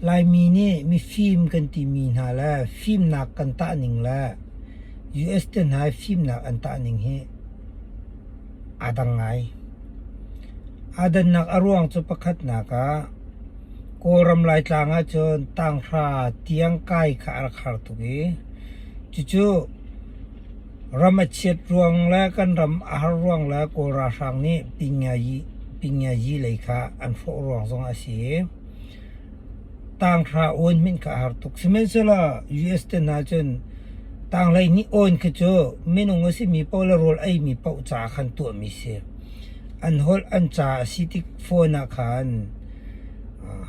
Laimi nih mifim kan timi hna le fimnak kan tahning le US te hna i fimnak an tahning hi aa dang ngai. Aa dannak a ruang cu pakhatnak ah Kawlram Laitlang ahcun tanghra tiang kai kha a rak har tuk i cucu ram a chiat ruang le kan ram a har ruang le Kawl ralhrang nih Pingnyayi lei kha an hrawh ruang zongah a si i tanghra awn hmanh kha a har tuk. Sihmanhsehlaw US te hna cun tanghleihnih awn khi cu minung a simi paoh le rawl eimi paoh ca khan tuahmi si. An holh an ca a si tik fawn ah khan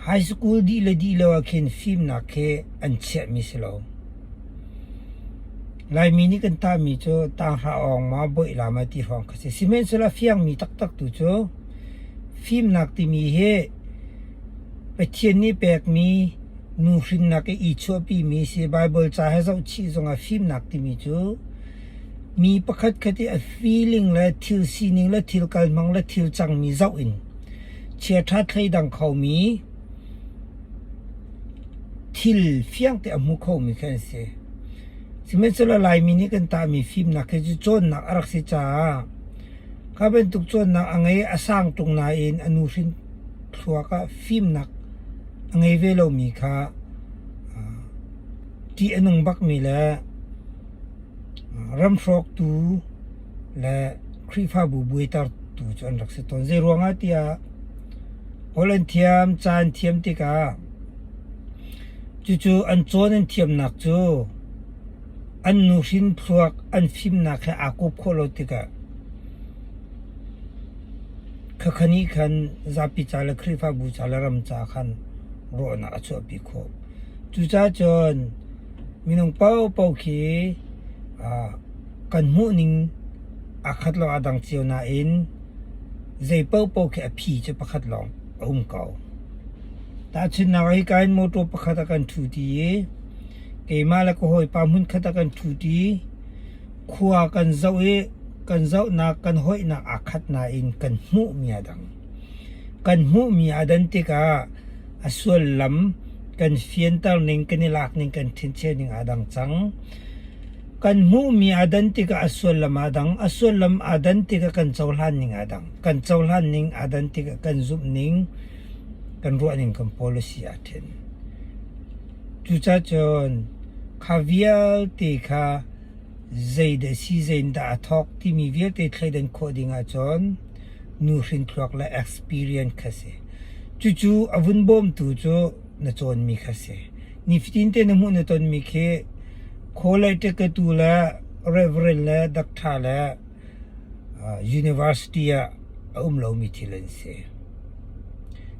high school dih le dih lo ah khin fimnak khi an chiahmi si lo. Laimi nih kan tahmi cu tanghra awng ma boih la ma ti hrawng kha si. Sihmanhsehlaw fiangmi taktak tu cu fimnak timi hi Pathian nih pekmi nuhrinnak i i chuahpimi si. Baibal ca he zohchih zongah fimnak timi cu mi pakhatkhat i a feeling le thil sining le thil kalhmang le thil cangmi zoh in chiaṭha thleidang khomi thil fiangte a hmu khomi khi an si. Sihmanhsehlaw Laimi nih kan tahmi fimnak hi cu cawnnak a rak si caah kha bantuk cawnnak a ngei a sang ṭung nain a nuhrin thluak ah fimnak a ngei ve lomi kha ṭih a nung bakmi le ramhrawktu le Khrihfabu buaitertu cu an rak si tawn. Zeiruang ah tiah holh an thiam, ca an thiam tikah cucu an cawn an thiamnak cu an nuhrin thluak an fimnak he aa kawp khawh lo tikah Khakha nih khan zapi ca le Khrihfabu ca le ram ca khan rawhnak a chuahpi khawh. Cucaah cun minung paohpaoh khi kan hmuhning aa khat lo aa dang cio nain zei paohpaoh khi a phi cu pakhat lawng a um ko. Tahchunhnak ah hika hin mawṭaw pakhat a kan ṭhuti i keimah le ka hawipa hmunkhat a kan ṭhuti. Khua kan zoh i kan zohnak kan hoihnak aa khat nain kan hmuhmi aa dang. Kan hmuhmi aa dan tikah a sullam kan fianter ning kan i lak ning kan ṭhencheu ning aa dang cang. Kan hmuhmi aa dan tikah a sullam aa dang. A sullam aa dan tikah kan cohlan ning aa dang. Kan cohlan ning aa dan tikah kan zumh ning, kan ruah ning, kan policy aa ṭhen. Cucacun kha vialte kha zeidah si zeidah a thawk timi vialte thleidan khawh ding ahcun nuhrin thluak le experience kha si. Cucu a vun bawmtu cu na cawnmi kha si. Nifatin te na hmuh na tonmi khi college tu le reverend le doctor le university ah a um lomi thil an si.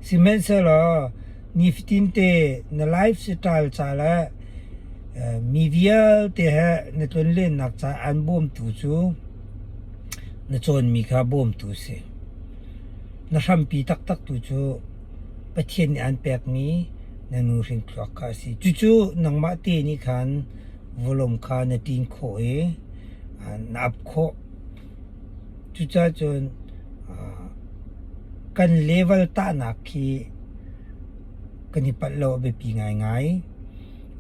Sihmanhsehlaw nifatin te na lifestyle ca le mi vialte he na tlonlennak ca aan bawmtu cu na cawnmi kha bawmtu a si. Na hrampi taktak tu cu Pathian nih aan pekmi na nuhrin thluak kha a si. Cucu nangmah te nih khan vawlawm kha na ṭin khawh i na ap khawh. Cucaah cun kan level tahnak khi kan i palh lo a biapi ngaingai.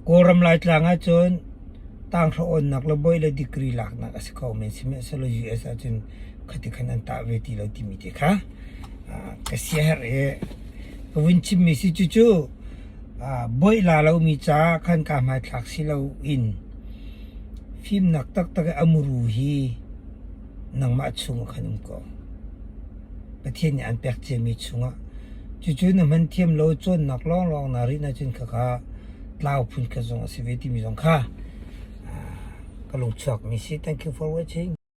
Kawlram Laitlang ahcun tanghra awnnak le bawi le degree laknak a si kho men. Sihmanhsehlaw US ahcun khati khan an tah ve ti lo timi te kha ka siaherh i ka vun chimmi si cucu bawi la lomi ca khan kaa hmaithlak si loin fimnak taktak i a muru hi nangmah chung ah khan um ko. Pathian nih an pek ciami chungah cucu na hman thiam lo cawnnak lawnglawng naa rinh ahcun khakha tlau phun kha zong a si ve timi zong kha ka lungchuakmi si. Thank you for watching.